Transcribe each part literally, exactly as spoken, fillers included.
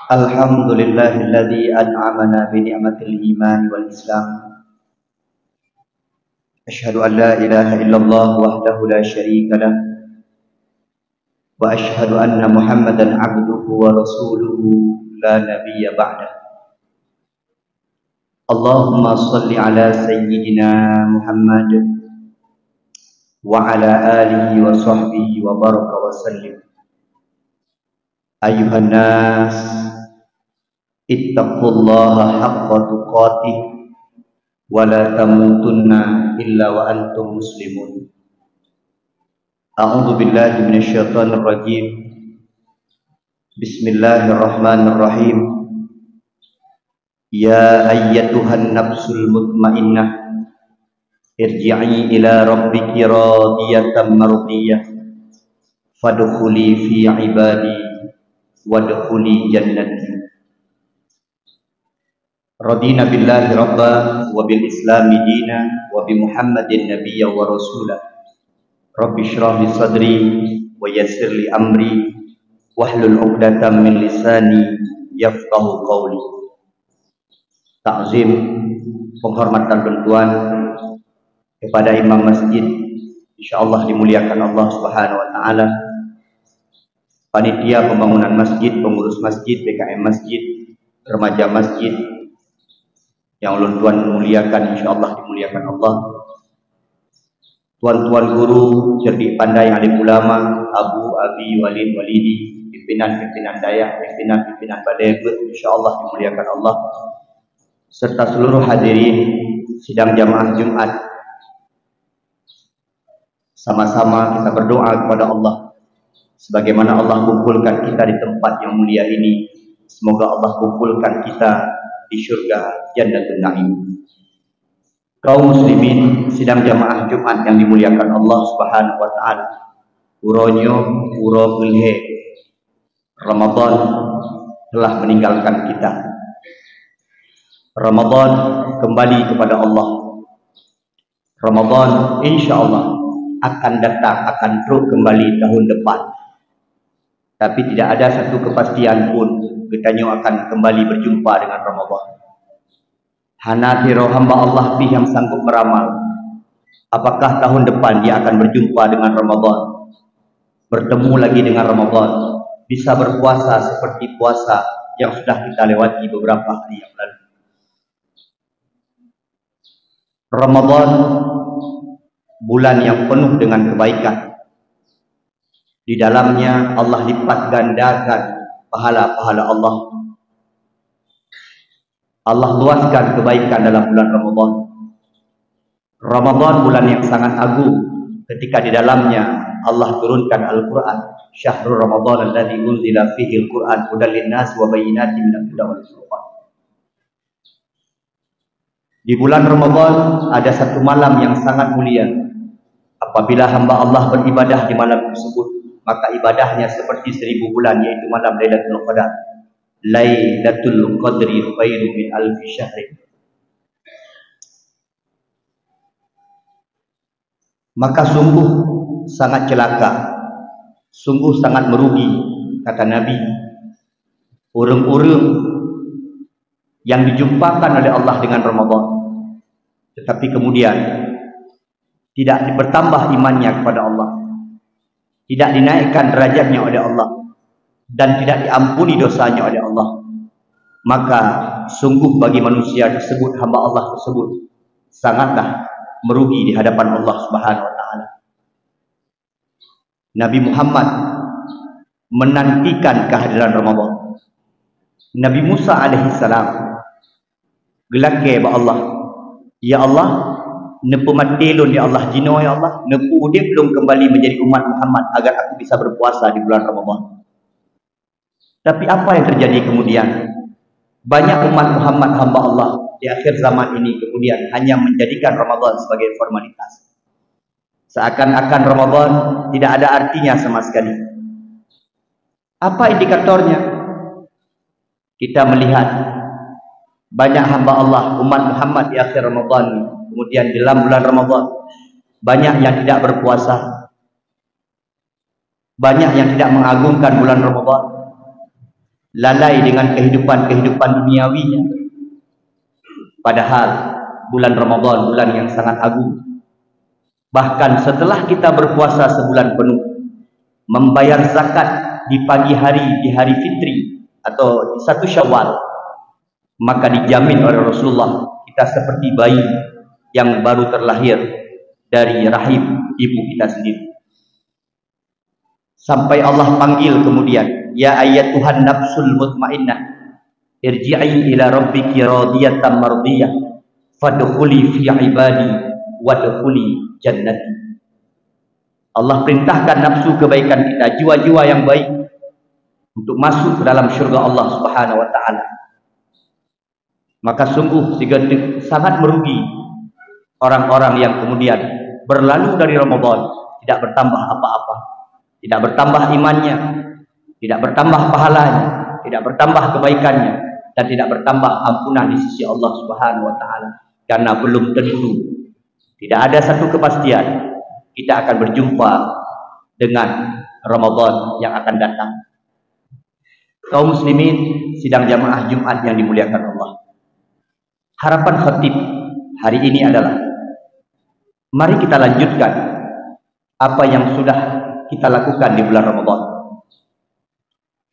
Alhamdulillahilladzi an'amana bi ni'matil iman wal islam. Asyhadu an la ilaha illallah wahdahu la syarika lah. Wa asyhadu anna Muhammadan abduhu wa rasuluhu la nabiyya ba'dah. Allahumma shalli ala sayyidina Muhammad wa ala alihi wa sahbihi wa baraka wa sallim. Ayuhan nas, ittaqullaha haqqa tuqatih wa la tamutunna illa wa antum muslimun. A'udzu billahi minasyaitonir rajim. Bismillahirrahmanirrahim. Ya ayyatuhan nafsul mutmainnah, irji'i ila rabbiki radiyatan mardiyah, fadkhuli fi ibadi, wadkhuli jannati. Radina billahi rabba, wa bil islami dina, wa bi Muhammadin nabiyya wa rasula. Rabbi shrah li sadri, wa yassir li amri, wahlul 'uqdatam min lisani yafqahu qawli. Takzim, penghormatan bantuan kepada imam masjid, insyaallah dimuliakan Allah Subhanahu wa taala. Panitia pembangunan masjid, pengurus masjid, P K M masjid, remaja masjid yang ulôn tuan muliakan, insyaallah dimuliakan Allah. Tuan-tuan guru, cerdik pandai alim ulama, abu, abi, walid, walidi, pimpinan-pimpinan dayah, pimpinan-pimpinan balai beuet, insyaallah dimuliakan Allah, serta seluruh hadirin sidang jamaah Jumat. Sama-sama kita berdoa kepada Allah, sebagaimana Allah kumpulkan kita di tempat yang mulia ini, semoga Allah kumpulkan kita di syurga Jannatun Naim. Kaum muslimin sidang jamaah Jumat yang dimuliakan Allah Subhanahu wa taala, uroe nyoe uroe keulhèe Ramadan telah meninggalkan kita. Ramadan kembali kepada Allah. Ramadan, insya Allah, akan datang, akan trok kembali tahun depan. Tapi tidak ada satu kepastian pun geutanyoe akan kembali berjumpa dengan Ramadan. Hana sidroe hamba Allah pih nyang sanggup meramal apakah tahun depan dia akan berjumpa dengan Ramadan, bertemu lagi dengan Ramadan, bisa berpuasa seperti puasa yang sudah kita lewati beberapa hari yang lalu. Ramadan, bulan yang penuh dengan kebaikan. Di dalamnya Allah lipat gandakan pahala-pahala Allah. Allah luaskan kebaikan dalam bulan Ramadan. Ramadan bulan yang sangat agung, ketika di dalamnya Allah turunkan Al-Quran. Syahrul Ramadan alladzi unzila fihil Quran hudal linnas wa bayyinatin minal huda wal furqan. Di bulan Ramadan ada satu malam yang sangat mulia. Apabila hamba Allah beribadah di malam tersebut, maka ibadahnya seperti seribu bulan, yaitu malam Lailatul Qadar. Lailatul Qadri khairu min alfi syahrin. Maka sungguh sangat celaka, sungguh sangat merugi, kata Nabi, ureuëng-ureuëng yang dijumpakan oleh Allah dengan Ramadan, tetapi kemudian tidak bertambah imannya kepada Allah, tidak dinaikkan derajatnya oleh Allah, dan tidak diampuni dosanya oleh Allah, maka sungguh bagi manusia tersebut, hamba Allah tersebut, sangatlah merugi di hadapan Allah Subhanahu wa taala. Nabi Muhammad menantikan kehadiran Ramadan. Nabi Musa alaihissalam geulakée bak Allah, "Ya Allah, neupeumaté lôn ya Allah jinoe ya Allah, neupeuudeb lôn kembali menjadi umat Muhammad agar aku bisa berpuasa di bulan Ramadan." Tapi apa yang terjadi kemudian? Banyak umat Muhammad hamba Allah di akhir zaman ini kemudian hanya menjadikan Ramadan sebagai formalitas. Seakan-akan Ramadan tidak ada artinya sama sekali. Apa indikatornya? Kita melihat banyak hamba Allah, umat Muhammad di akhir Ramadan, kemudian dalam bulan Ramadan, banyak yang tidak berpuasa, banyak yang tidak mengagungkan bulan Ramadan. lalai dengan kehidupan-kehidupan duniawinya. Padahal bulan Ramadan bulan yang sangat agung. Bahkan setelah kita berpuasa sebulan penuh, membayar zakat di pagi hari, di hari fitri atau di satu Syawal, maka dijamin oleh Rasulullah kita seperti bayi yang baru terlahir dari rahim ibu kita sendiri. Sampai Allah panggil kemudian, "Ya ayyatuhan nafsul mutmainnah, irji'i ila rabbiki radiyatan mardiyah, fadkhuli fi ibadi, wadkhuli jannati." Allah perintahkan nafsu kebaikan kita, jiwa-jiwa yang baik, untuk masuk ke dalam syurga Allah Subhanahu wa Taala. Maka sungguh sigoe teuk sangat merugi orang-orang yang kemudian berlalu dari Ramadan tidak bertambah apa-apa, tidak bertambah imannya, tidak bertambah pahalanya, tidak bertambah kebaikannya, dan tidak bertambah ampunan di sisi Allah Subhanahu wa Taala, karena belum tentu, tidak ada satu kepastian kita akan berjumpa dengan Ramadan yang akan datang. Kaum muslimin, sidang jamaah Jumat yang dimuliakan Allah. Harapan khatib hari ini adalah, mari kita lanjutkan apa yang sudah kita lakukan di bulan Ramadan.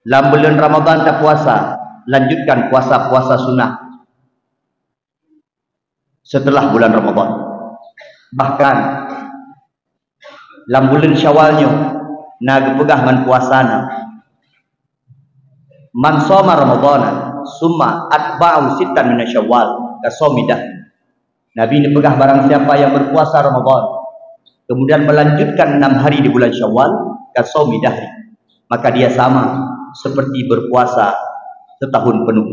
Lam bulan Ramadan tapuasa, lanjutkan puasa-puasa sunat setelah bulan Ramadan. Bahkan lam bulan Syawal nyoe na geupeugah ngon puasa na, "Man shoma Ramadhana summa atba'ahu sittan min Syawal ka shaumi dahri." Nabi neupeugah, barang siapa yang berpuasa Ramadan kemudian melanjutkan enam hari di bulan Syawal, ka shaumi dahri, maka dia sama seperti berpuasa setahun penuh.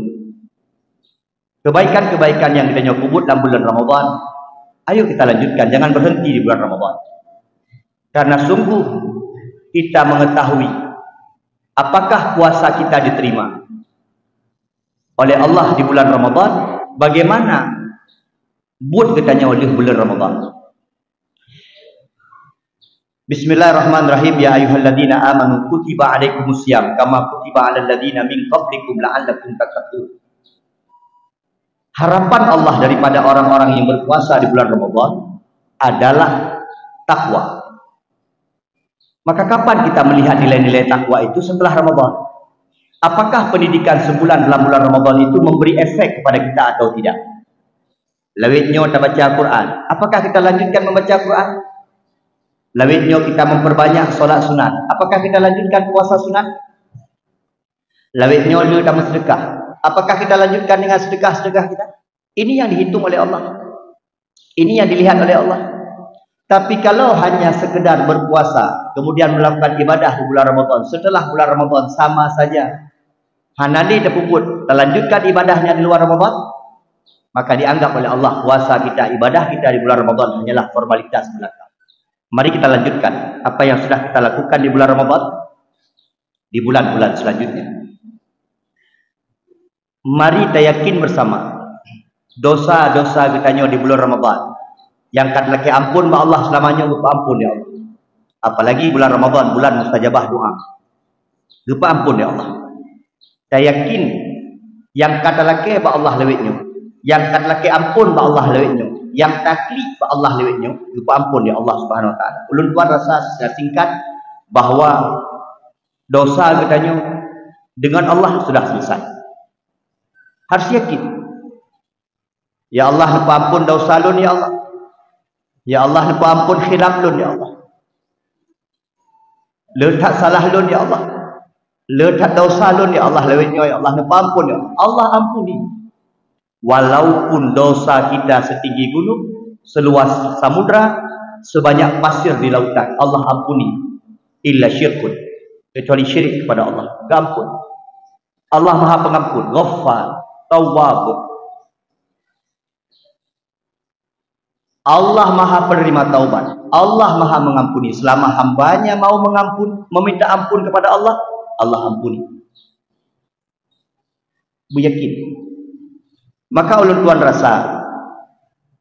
Kebaikan-kebaikan yang kita nyoe peubuet dalam bulan Ramadan, ayo kita lanjutkan, jangan berhenti di bulan Ramadan. Karena sungguh kita mengetahui apakah puasa kita diterima oleh Allah di bulan Ramadan, bagaimana buet geutanyoe lheueh bulan Ramadan. Bismillahirrahmanirrahim. Ya ayyuhalladzina amanu kutiba alaikumus siyam kama kutiba alal ladzina min qablikum la'allakum tattaqun. Harapan Allah daripada orang-orang yang berpuasa di bulan Ramadan adalah takwa. Maka kapan kita melihat nilai-nilai takwa itu? Setelah Ramadan. Apakah pendidikan sebulan dalam bulan Ramadan itu memberi efek kepada kita atau tidak? Lawét nyoe tabaca Quran, apakah kita lanjutkan membaca Quran? Lawét nyoe kita memperbanyak solat sunat, apakah kita lanjutkan puasa sunat? Lawét nyoe lheueh tameuseudeukah, apakah kita lanjutkan dengan sedekah-sedekah kita? Ini yang dihitung oleh Allah. Ini yang dilihat oleh Allah. Tapi kalau hanya sekedar berpuasa, kemudian melakukan ibadah di bulan Ramadan, setelah bulan Ramadan sama saja, hana lé tapeubuet, talanjutkan ibadahnya di luar Ramadan, maka dianggap oleh Allah puasa kita, ibadah kita di bulan Ramadan hanyalah formalitas belaka. Mari kita lanjutkan apa yang sudah kita lakukan di bulan Ramadan di bulan-bulan selanjutnya. Mari tayakin bersama, dosa-dosa geutanyoe di bulan Ramadan nyang ka talakée ampôn bak Allah, seulama nyoe geupeuampôn, ya Allah. Apalagi bulan Ramadan, bulan mustajabah doa. Geupeuampôn, ya Allah. Tayakin nyang ka talakée bak Allah lawét nyoe, nyang ka talakée ampôn bak Allah lawét nyoe, nyang taklik bak Allah lawét nyoe, geupeuampôn, ya Allah Subhanahu wa Taala. Ulôn tuan rasa secara singkat bahwa dosa geutanyoe dengan Allah sudah selesai. Harus yakin. Ya Allah, neupeuampôn dosa lôn, ya Allah. Ya Allah, neupeuampôn khilaf lôn, ya Allah. Le that salah lôn, ya Allah. Le that dosa lôn, ya Allah, lawét nyoe, ya Allah, neupeuampôn, ya Allah. Allah ampuni. Walaupun dosa kita setinggi gunung, seluas samudra, sebanyak pasir di lautan, Allah ampuni. Illa syirkun, kecuali syirik kepada Allah, geuampôn. Allah Maha Pengampun, Ghaffar, Tawwab. Allah Maha Penerima Taubat, Allah Maha Mengampuni. Selama hambanya mau mengampun, meminta ampun kepada Allah, Allah ampuni. Beuyakin. Maka ulôn tuan rasa,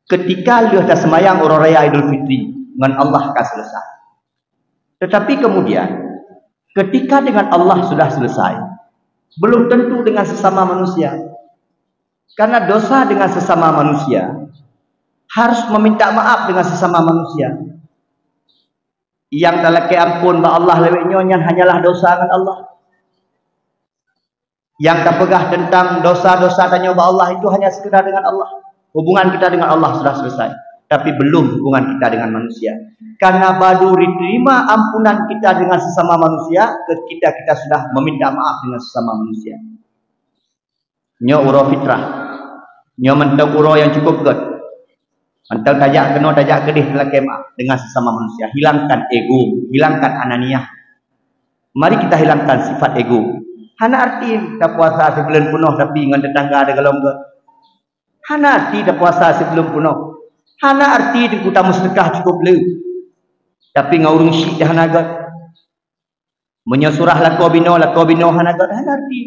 ketika lheueh taseumayang uroe raya Idul Fitri, ngon Allah ka selesai. Tetapi kemudian, ketika dengan Allah sudah selesai, Belum tentu dengan sesama manusia. Karena dosa dengan sesama manusia harus meminta maaf dengan sesama manusia. Nyang talakée amphon bak Allah lewat nyoe nyan hanyalah dosa ngon Allah. Nyang tapeugah teuntang dosa-dosa tanyoe bak Allah itu hanya sekedar dengan Allah. Hubungan kita dengan Allah sudah selesai, tapi belum hubungan kita dengan manusia. Karena baru diterima ampunan kita dengan sesama manusia ketika kita sudah meminta maaf dengan sesama manusia. Nyoe uroe fitrah. Nyoe mantong uroe nyang cukup gét. Mantong tajak keunoe, tajak keudeh talakée maaf dengan sesama manusia. Hilangkan ego, hilangkan ananiah. Mari kita hilangkan sifat ego. Hana arti tapuasa sibuleuen peunoh tapi ngon tetangga tagalom gét. Hana arti tapuasa sibuleuen peunoh. Hana arti teungku tameuseudeukah cukup le, tapi ngon ureuëng syiek hana gét. Meunyoe surah lakoe binoe, lakoe binoe hana gét, hana arti.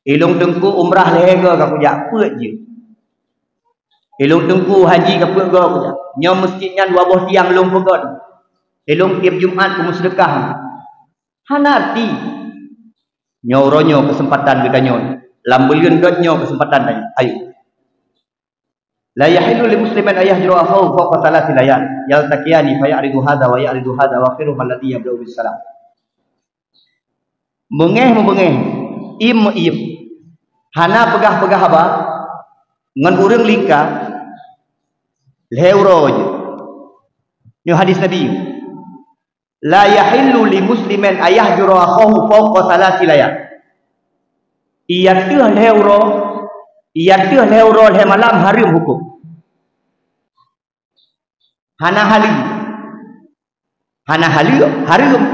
Ilong teungku umrah lhée goe ka kujak, peuet jeuet. Ilong teungku haji ka peuet goe kujak. Nyoe meuseujid nyan dua boh tiang lôn peugét. Ilong tieb Jumat keumeuseudeukah. Hana arti. Nyoe uroe nyoe keuseumpatan geutanyoe. Lam buleuen gét nyoe keuseumpatan tanyoe. Ayo. La yahillu li muslimin an yahjura akhahu fawqa thalathi layal, yaltaqiyani fa ya'ridu hadha wa ya'ridu hadha wa akhiruhum alladhi yabda'u bis salam. Beungéh meubeungéh, iem meuiem. Hana peugah-peugah haba ngon ureuëng lingka lhée uroe jeuet. Nyoe hadis Nabi. La yahillu li muslimin an yahjura akhahu fawqa thalathi layal. Iya teuh lhée uroe, iya teuh lhée uroe lhée malam hareuem huköm. Hana haleue. Hana haleue, hareuem.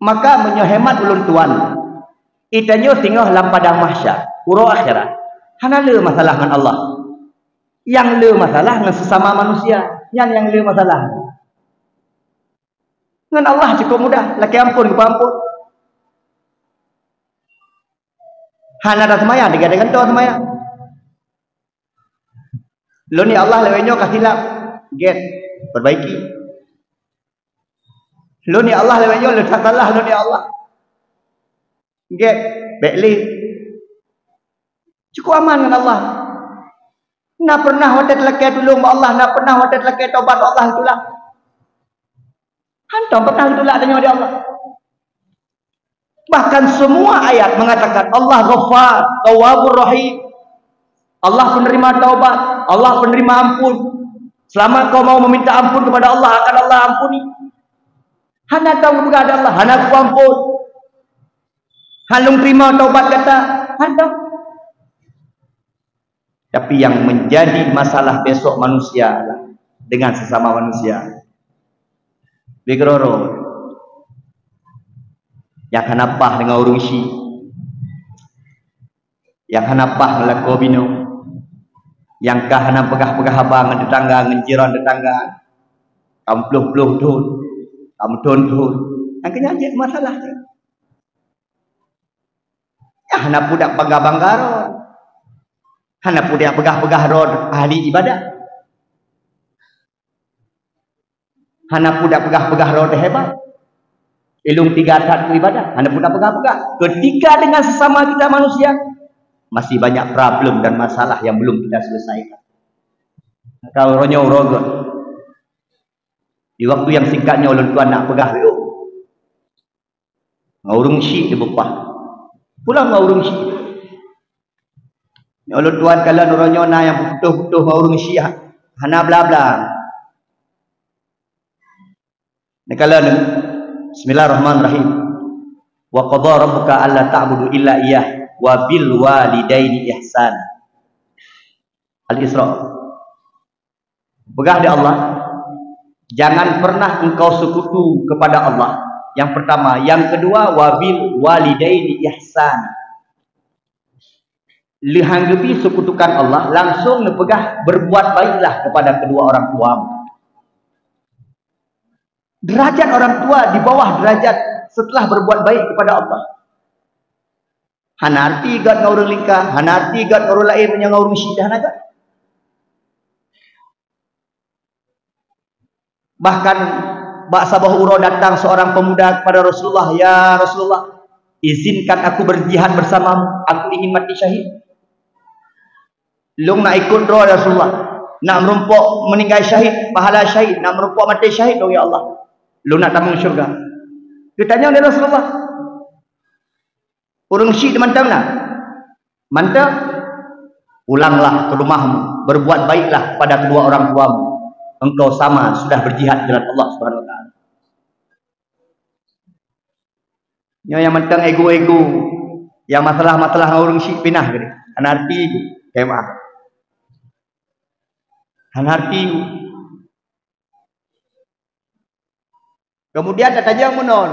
Maka meunyoe hemat ulôn tuan, geutanyoe singoh lam padang mahsyar, uroe akhirat, hana le masalah ngon Allah. Nyang le masalah ngon sesama manusia, nyan nyang le masalah. Ngon Allah cukup mudah, lakée amphon geupeuamphon. Hana taseumayang, tinggai-tinggai seumaya. Lôn ya Allah lewat nyoe ka silap, gét, perbaiki. Lôn ya Allah lewat nyoe lôn salah, lôn ya Allah, gét, bék lé. Cukup aman ngon Allah. Na pernah watée talakée tulông bak Allah, na pernah watée talakée tobat bak Allah, itulah. Hantom pernah geutulak tanyoe di Allah. Bahkan semua ayat mengatakan Allah Ghaffar, Tawwabur Rahim. Allah penerima taubat, Allah penerima ampun. Selama kau mau meminta ampun kepada Allah, akan Allah ampuni. Hana kau geupeugah, "Ya Allah, hana kuampon. Hana lôn terima taubat gata." Hana. Tapi yang menjadi masalah besok manusia adalah dengan sesama manusia. Begeuroro. Nyang hana paih deungon ureuëng syiek. Nyang hana paih ngon lakoe binoe. Nyang ka hana peugah-peugah haba ngon tetangga, ngon jiran tetangga. Ka meuploh-ploh thon, ka meuthon thon. Nyang keu nyan jeuet masalah jih. Hana pudak bangga-bangga droe. Hana pudak peugah-peugah droe ahli ibadah. Hana pudak peugah-peugah droe teuhebat. Ilong tiga that ibadah, hana pudak peugah-peugah. Ketika dengan sesama kita manusia, masih banyak problem dan masalah yang belum kita selesaikan. Ka uroe nyoe uroe gét. Di waktu nyang singkat nyoe ulôn tuan nak peugah lé. Ngon ureuëng syiek teubeupah. Pulang ngon ureuëng syiek. Nyoe ulôn tuan kalon uroe nyoe na nyang putôh-putôh ngon ureuëng syiek, hana bla-bla. Neukalon, Bismillahirrahmanirrahim. Wa qadha rabbuka alla ta'budu illa iyyah wa bil walidaini ihsana. Al-Isra. Peugah di Allah, jangan pernah engkau sekutu kepada Allah. Yang pertama, yang kedua, wabil walidaini ihsan. Leuhang geubi sekutukan Allah, langsung neupeugah berbuat baiklah kepada kedua orang tua. Derajat orang tua di bawah derajat setelah berbuat baik kepada Allah. Hana arti gét ngon ureuëng lingka, hana arti gét ngon ureuëng laén meunyoe ngon ureuëng syiek hana gét. Bahkan Bak saboh uroe datang seorang pemuda kepada Rasulullah, "Ya Rasulullah, izinkan aku berjihad bersamamu, aku ingin mati syahid." "Lôn nak ikut droe, ya Rasulullah. Nak meurumpok meuninggai syahid, pahala syahid, nak meurumpok maté syahid lôn, ya Allah. Lôn nak tamong syeuruga." Geutanyong lé Rasulullah, "Ureuëng syik mantong na?" "Mantong." "Pulanglah ke rumahmu, berbuat baiklah kepada kedua orang tuamu. Engkau sama sudah berjihad di jalan Allah Subhanahu wa Taala." Nyoe nyang mantong ego-ego, nyang masalah-masalah ngon ureuëng syik pinah geude. Hana arti ego, kemah. Hana arti ego. Kemudian tatajang meunan.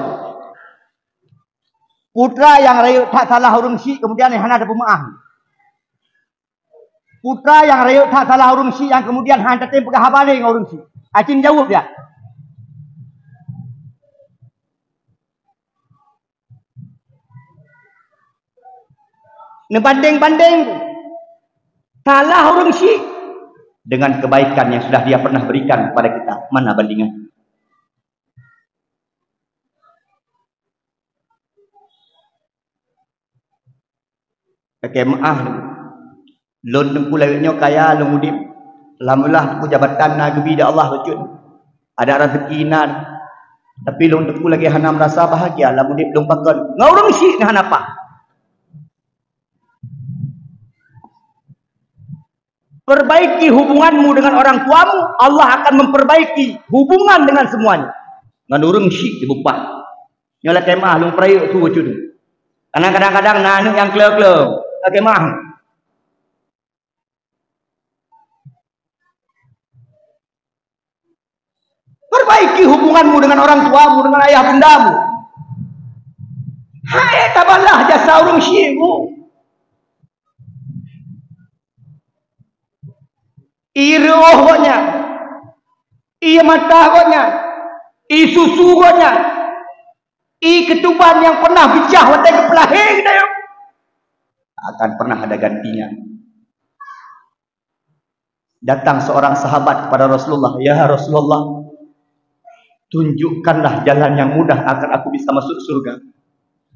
Putra nyang rayeuk that salah ureuëng syik, kemudian hana tapeumeu'ah. Putra nyang rayeuk that salah ureuëng syik nyang kemudian hana tatem peugah haba lé ngon ureuëng syik. Acin jaweueb ya. Neubandeng-bandeng salah ureuëng syik dengan kebaikan yang sudah dia pernah berikan kepada kita. Mana bandingan? Oke, maaf. Lôn teungku lagée nyoe kaya lôn udeb. Alhamdulillah, teungku jabatan na geubi di Allah bacut. Ada rezeki na. Tapi lôn teungku lagée hana merasa bahagia lam udeb lôn pakon. Ngon ureuëng syik na hana paih. Perbaiki hubunganmu dengan orang tuamu, Allah akan memperbaiki hubungan dengan semuanya. Ngon ureuëng syik dibupat. Nyoe lakée meu'ah lôn peurayeuk su bacut. Karena kadang-kadang na aneuëk nyang kleu-kleu. Lakée meu'ah. Perbaiki hubunganmu dengan orang tuamu, dengan ayah bundamu. Hai tabalah jasa ureuëng syik, Bu. Ie reuôh gobnyan, ie mata gobnyan, ie susu gobnyan, ie keutuban nyang pernah bicah watée geupeulahé geutanyoe, akan pernah ada gantinya. Datang seorang sahabat kepada Rasulullah, "Ya Rasulullah, tunjukkanlah jalan yang mudah agar aku bisa masuk surga."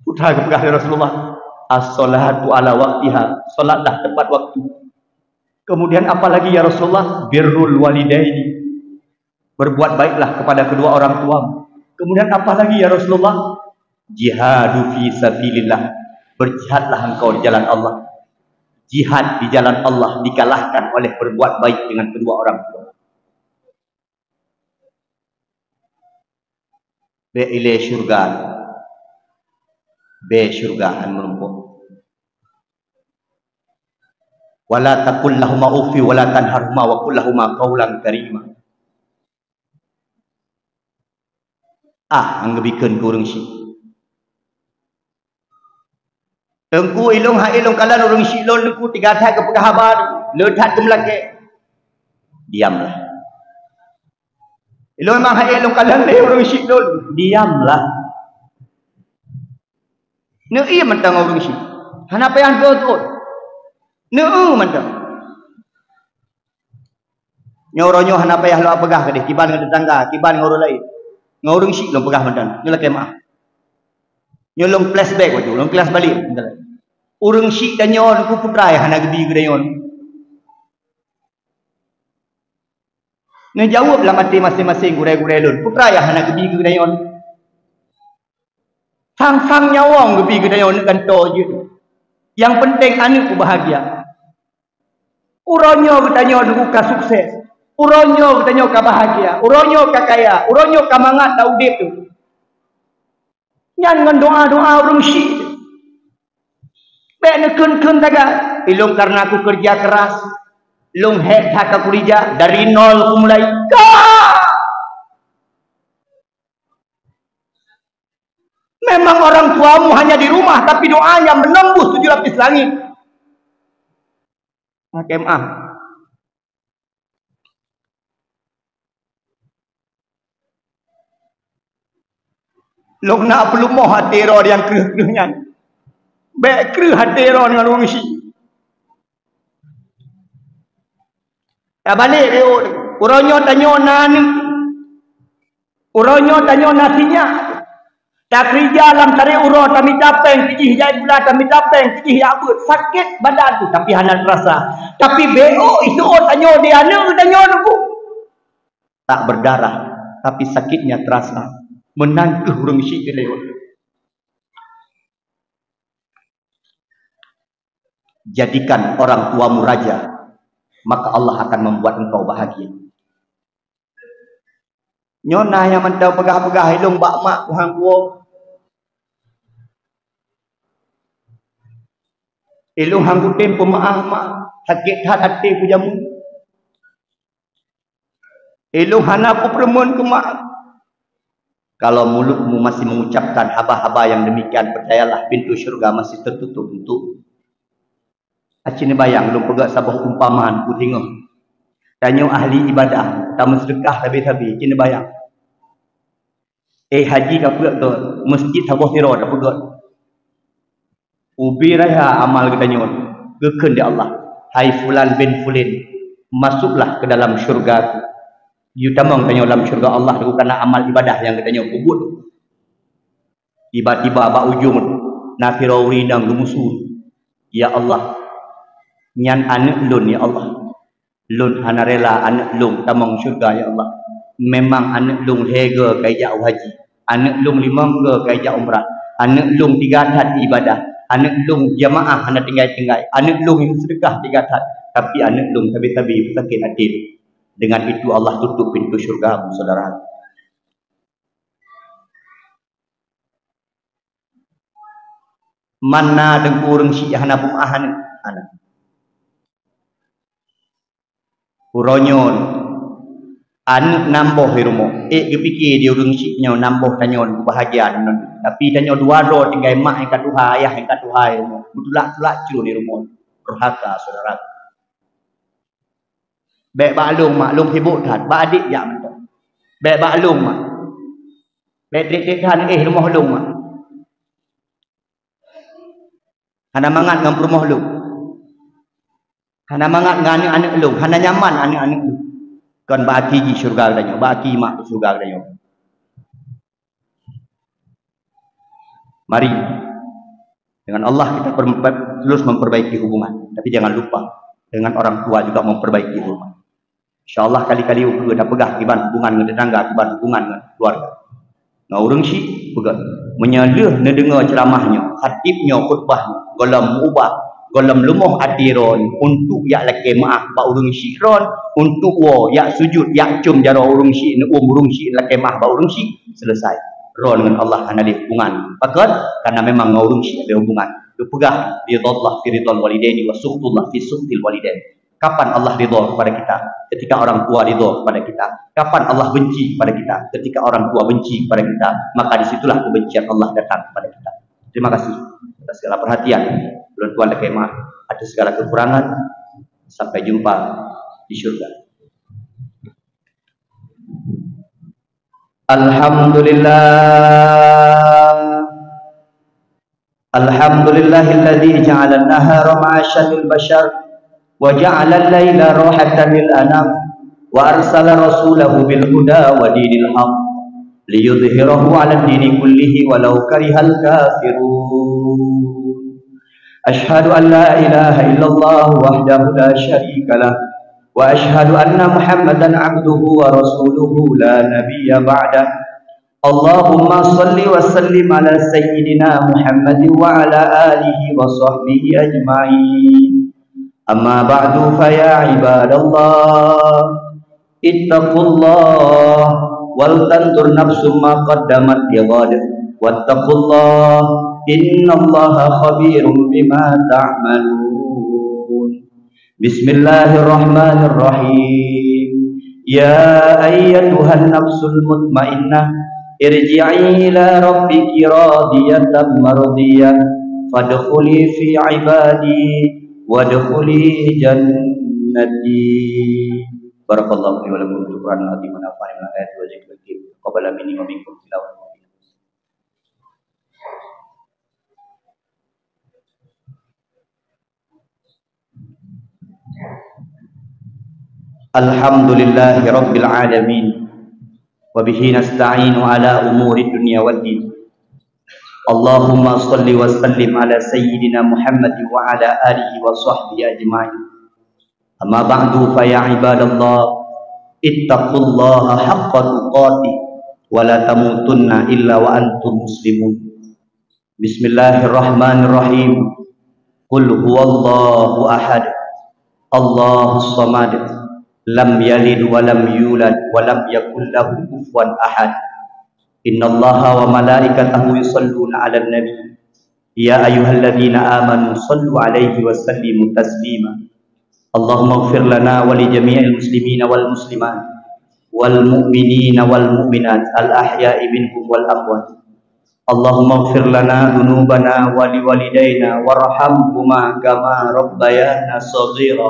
Putra geupeugah lé Rasulullah, "As-salatu ala waqtiha, salatlah tepat waktu." Kemudian apa lagi ya Rasulullah? "Birrul walidaini, berbuat baiklah kepada kedua orang tuamu." Kemudian apa lagi ya Rasulullah? "Jihadu fi sabilillah, berjihadlah engkau di jalan Allah." Jihad di jalan Allah dikalahkan oleh berbuat baik dengan kedua orang tua. Bék ilée syeuruga, bék syeuruga han meurumpok. "Wala taqul lahuma uffi wala tanharhuma wa qul lahuma qaulan karima." Ah, han geubikeun keu ureuëng syik. "Teungku, ilôn hai lôn kalon ureuëng syik lôn, Teungku, teuga that geupeugah haba, le that geumeulakée." Diamlah. "Ilôn memang hai lôn kalon lé ureuëng syik lôn." Diamlah. Neuié mantong ureuëng syik. Hana payah geuôt-ôt. Neuié mantong. Nyoe uroe nyoe hana payah lôn peugah keudeh, kiban ngon tetangga, kiban ngon ureuëng laén. Ngon ureuëng syik lôn peugah mantong. Nyoe lakée meu'ah. Nyoe lôn flashback bacut, lôn kelas balik. Ureuëng syik tanyoe Teungku, putra nyang hana geubi geutanyoe. Neujaweueb lam até maséng-maséng gurée-gurée lôn, putra nyang hana geubi geutanyoe. Sang-sang nyawöng geubi geutanyoe aneuëk gantoe jeuet. Nyang penting aneuëk bahagia. Uroe nyoe geutanyoe Teungku ka sukses. Uroe nyoe geutanyoe ka bahagia. Uroe nyoe ka kaya. Uroe nyoe ka mangat taudeb tu. Nyan ngon doa-doa ureuëng syik. Bék neukheun-kheun sagai, "Ilôn karena kukeurija keras, lôn hék that ka kukeurija, dari nol kumulai." Ka! Memang orang tuamu hanya di rumah, tapi doanya menembus tujuh lapis langit. Lakée meu'ah. Lôn na peuleumah até droe nyang kreueh-kreueh nyan. Bék kreueh até droe ngon ureuëng syik. Tabalek riot, uroe nyoe tanyoe na aneuëk. Uroe nyoe tanyoe na sinyak. Takeurija lam tarek uroe, tamita péng, jih jak gula, tamita péng, jih jak beuet. Sakét badan tu, tapi hana teurasa. Tapi beuôt, iseuôt tanyoe di aneuk tanyoe tu. Tak berdarah, tapi sakitnya terasa. Meunan keuh ureuëng syiek dilewat. Jadikan orang tuamu raja, maka Allah akan membuat engkau bahagia. Nyoe na nyang mantong peugah-peugah, "Ilôn bak mak kuhang kuwoe. Ilôn hang kutem peumaáh mak, sakét that até kujamu. Ilôn hana kupeureumeun keu mak." Kalau mulutmu masih mengucapkan haba-haba yang demikian, percayalah, pintu syurga masih tertutup untukmu. Aci neubayang, lôn peugah saboh umpamaan, kutinggai. Tanyoe ahli ibadah, tameuseudeukah sabe-sabe, aci neubayang. Eh, haji ka peuet ke, masjid saboh sidroe tapeugah. Ubé raya amal geutanyoe, geukheun di Allah, "Hai fulan bin fulin, masuklah ke dalam syurga-Ku." Yue tamong tanyoe lam syurga Allah, karena amal ibadah nyang geutanyoe peubuet. Tiba-tiba bak ujong na sidroe ureuëng inong geumusu, "Ya Allah, nyan aneuk lôn, ya Allah. Lôn hana rela aneuk lôn tamong syurga, ya Allah. Memang aneuk lôn lhée goe ka ijak u haji. Aneuk lôn limong goe ka ijak umrah. Aneuk lôn tiga that ibadah. Aneuk lôn jamaah hana tinggai-tinggai. Aneuk lôn seudeukah tiga that. Tapi aneuk lôn sabe-sabe sakét até lôn." Dengan itu Allah tutup pintu syurga, saudara. Mana teungku ureuëng syiek hana peumaáh aneuk? Hana. Uroe nyoe aneuk nam boh di rumoh. Ék geupike di ureuëng syiek nyoe nam boh tanyoe bahagia nyoe. Tapi tanyoe dua droe tinggai mak nyang ka tuha, ayah nyang ka tuha di rumoh. Beutulak-tulak cue di rumoh. Durhaka, saudara. "Bék bak lôn, mak, lôn sibuk that, bak adék jak mantong. Bék bak lôn, mak. Bék trép-trép that, éh, rumoh lôn, mak." Hana mangat ngon peurumoh lôn. Hana mangat ngon aneuk-aneuk lôn, hana nyaman aneuk-aneuk lôn. Kon bak aki jih syurga geutanyoe, bak aki mak syurga geutanyoe. Mari, dengan Allah kita per-, terus memperbaiki hubungan. Tapi jangan lupa, dengan orang tua juga memperbaiki hubungan. Insya Allah kali-kali ukeue tapeugah kiban hubungan ngon tetangga, kiban hubungan ngon keluarga. Ngon ureuëng syiek peugah, meunyoe lheueh neudeungoe ceuramah nyoe, khatib nyoe khutbah nyoe, gohlom meuubah, gohlom leumoh até droe nyoe, untuk jak lakée meuáh bak ureuëng syiek droe, untuk woe jak sujut, jak cöm jaroe ureuëng syiek, neuuem ureuëng syiek lakée meuáh bak ureuëng syiek, selesai. Droe ngon Allah hana lé hubungan. Pakon? Karena memang ngon ureuëng syiek lé hubungan. Geupeugah, "Ridallah fi ridal walidaini wa sukhtullah fi sukhtil walidain." Kapan Allah ridha kepada kita? Ketika orang tua ridha kepada kita. Kapan Allah benci kepada kita? Ketika orang tua benci kepada kita. Maka di situlah kebencian Allah datang kepada kita. Terima kasih atas segala perhatian. Ulôn tuan lakée maaf atas segala kekurangan. Sampai jumpa di syurga. Alhamdulillah. Alhamdulillahilladzi ja'alan nahara ma'asyan lil basyar, wa ja'alal laila rahatan lil anam, wa arsala rasulahu bil huda wa dinil haq, liyudhhirahu 'alad dini kullihi walau karihal kafirun. Asyhadu an la ilaha illallah wahdahu la syarika lah, wa asyhadu anna Muhammadan abduhu wa rasuluhu la nabiyya ba'dah. Allahumma shalli wa sallim ala sayyidina Muhammadin wa ala alihi wa sahbihi ajma'in. Amma ba'du, fa ya ibadallah, ittaqullah, wal tanzur nafsum ma qaddamat lighad. Wattaqullah, innallaha khabirum bima ta'malun. Bismillahirrahmanirrahim. Ya ayyatuhan nafsul mutmainnah, irji'i ila rabbiki radiyatan mardiyah, fadkhuli fi ibadi, wadkhuli jannati. Barakallahu li wa lakum fil Qur'anil azim, wa nafa'ani bima fihi wa nafa'ani bima fihi. Taqabbal minni wa minkum tilawatan. Alhamdulillahi rabbil alamin. وبه نستعين على أمور الدنيا والدين. اللهم صل وسلم على سيدنا محمد وعلى آله وصحبه أجمعين. أما بعد، فيا عباد الله، اتقوا الله حق تقاته ولا تموتن إلا وأنتم مسلمون. بسم الله الرحمن الرحيم. قل هو الله أحد، الله الصمد، لم يلد ولم يولد، ولم يكن له كفوا أحد. إن الله وملائكته يصلون على النبي، يا أيها الذين آمنوا صلوا عليه وسلموا تسليما. اللهم اغفر لنا ولجميع المسلمين والمسلمات والمؤمنين والمؤمنات الأحياء منهم والأموات. اللهم اغفر لنا ذنوبنا ولوالدينا وارحمهما كما ربيانا صغيرا.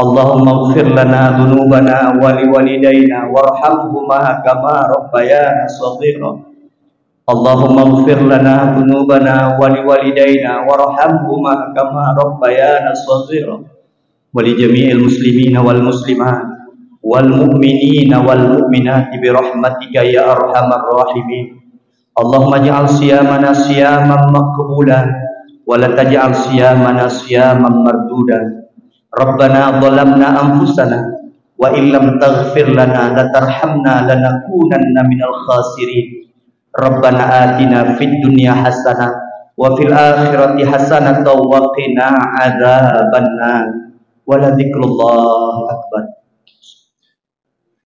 اللهم اغفر لنا ذنوبنا ولوالدينا وارحمهما كما ربيانا صغيرا. اللهم اغفر لنا ذنوبنا ولوالدينا وارحمهما كما ربيانا صغيرا. ولجميع المسلمين والمسلمات والمؤمنين والمؤمنات برحمتك يا أرحم الراحمين. اللهم اجعل صيامنا صياما مقبولا ولا تجعل صيامنا صياما مردودا. ربنا ظلمنا أنفسنا وإن لم تغفر لنا لترحمنا لنكونن من الخاسرين. ربنا آتنا في الدنيا حسنة وفي الآخرة حسنة وقنا عذاب النار. ولذكر الله أكبر.